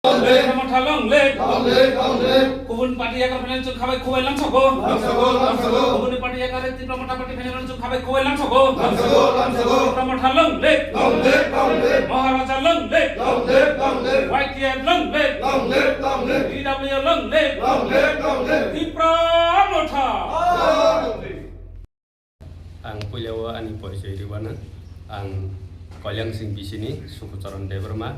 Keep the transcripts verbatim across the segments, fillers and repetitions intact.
Tipra Motha long live! Long live, long live! Kubun party yakar phainani chwng khabai khubai langsago. Langsago, langsago. Kubun party yakar Tipra Motha party phainani chwng khabai khubai langsago. Langsago, langsago. Tipra Motha long live! Long live, long live! Maharaja long live! Long live, long live! Y T F long live! Long live, long live! T W long live! Long live, long live! Tipra Motha! Long live! Ang puilao ani porichoi rwmano, ang Koilangsing bisini Sukucharan Debbarma.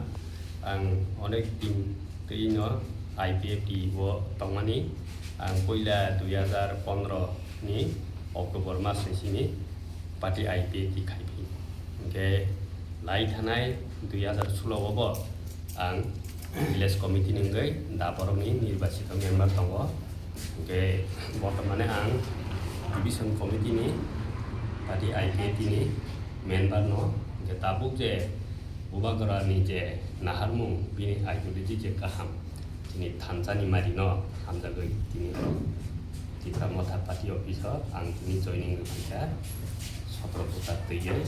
Ang onek din twino I P F T o tongmani. Ang puila dui hazar pondro ni October mas ni simi party I P F T khaiphi. Hwnkhe lai thanai dui hazar sulo o bo ang village committee ni wngwi da borokni nirbachito member tongo. Hwnkhe bortomane ang division committee ni party I P F T ni member no, hwnkhe tabuk je Bubagrani je naharmung, bini ideology je kaham, chini thansa ni mari no hamjagwi tini oro Tipra Motha party office o ang tini joining rwphaikha, sotro bwkha twiwi.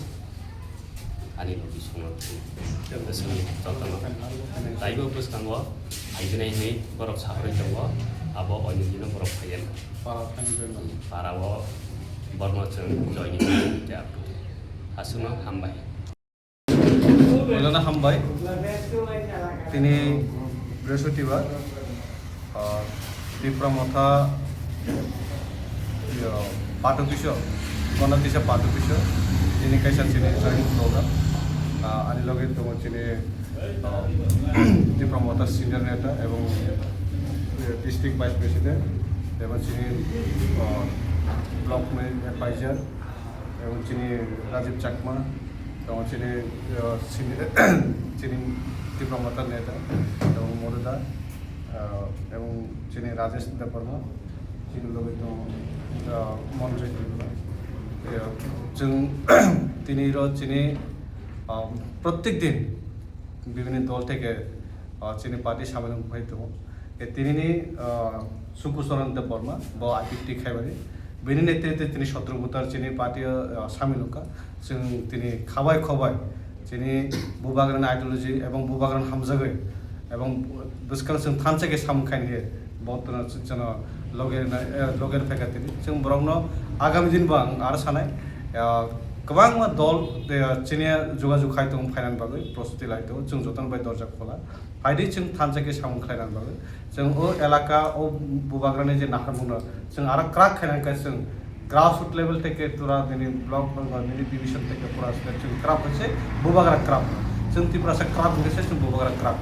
Ani logi songno thwi. Bwswngni jotono. Taibo bwskango phaigwnai hwnwi borok saharwi tongo, abo oinwi dino borok phaiya. Para thani bai mano. Para o borno chwng joining khe aphuti. Aswkno hambai. Puilano hambai. Tini Brihospatibar, ah, Tipra Motha, iyo, Patu Kiso, Gana Tisa Patu Kiso, tini kaisa chini joining program. Ah, ani loge tongo chini, ah, Tipra Motha senior neta ebong, eh, district vice president, ebong chini, ah, block advisor, ebong chini Rajiv Chakma, tongo chini, ah, sini-, chini Tipra Motha neta, ebong Moduda, ah, ebong chini Rajesh Debbarma, chini loge tongo, ah, Manoj Tripura. Ah, chwng tini ro chini, ah, prottek din bibhinno dol theke, ah, chini party samil wngwi phai tongo. E tinini, ah, Sukucharan Debbarma, bo I P F T khaibari. Bini netrite tini sotro bwtar chini party o, ah, samil wngkha. Chwng tini khabai khobai chini Bubagrani ideology ebong Bubagrano hamjagwi ebong bwskang chwng thansa khe samung khaini khe bo twno chwngno loge rwna, eh, loge rwphaikha tini. Chwng borokno agami din bo ang aro sanai, ah, kwbangma dol, eh, chini jogajog khai tongo phainani bagwi prostuti lai tongo. Chwng jotono bai dorja khola. Phaidi chwng thansa khe samung khlaina bagwi. Chwng o elaka, o Bubagrani je naharmungno chwng aro kwrak khaina hwnkhe chwng grassroot level theke tura nini block, nini division theke pura se chwng kwrak hwnkhe se Bubagra kwrak. Chwng Tiprasa kwrak hwnkhe se chwng Bubagra kwrak.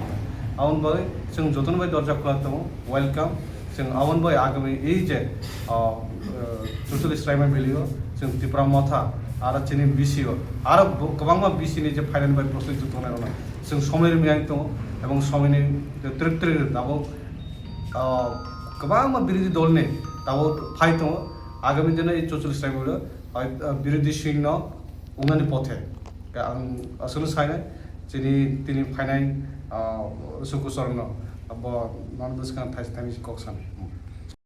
Aboni bagwi chwng jotono bai dorja khula tongo, welcome. Chwng aboni bagwi agami ei je, ah, ah, chuchuli swraima valley o chwng Tipra Motha aro chini B C o aro bo-, kwbangma B C ni je phainani bai prostuti tongnai rokno chwng somoi rwmani tongo, ebong somoini twrwk twrwk tabuk, ah, kwbangma birodhi dolni tabuk phai tongo. Agami dino ei chuchuli swraima valley o, ah, birodhi singno wngnani pothe. Ang aswkno sainai, chini tini phainai, ah, Sukucharanno, abo nono bwskang thaisa thaini kok sanai.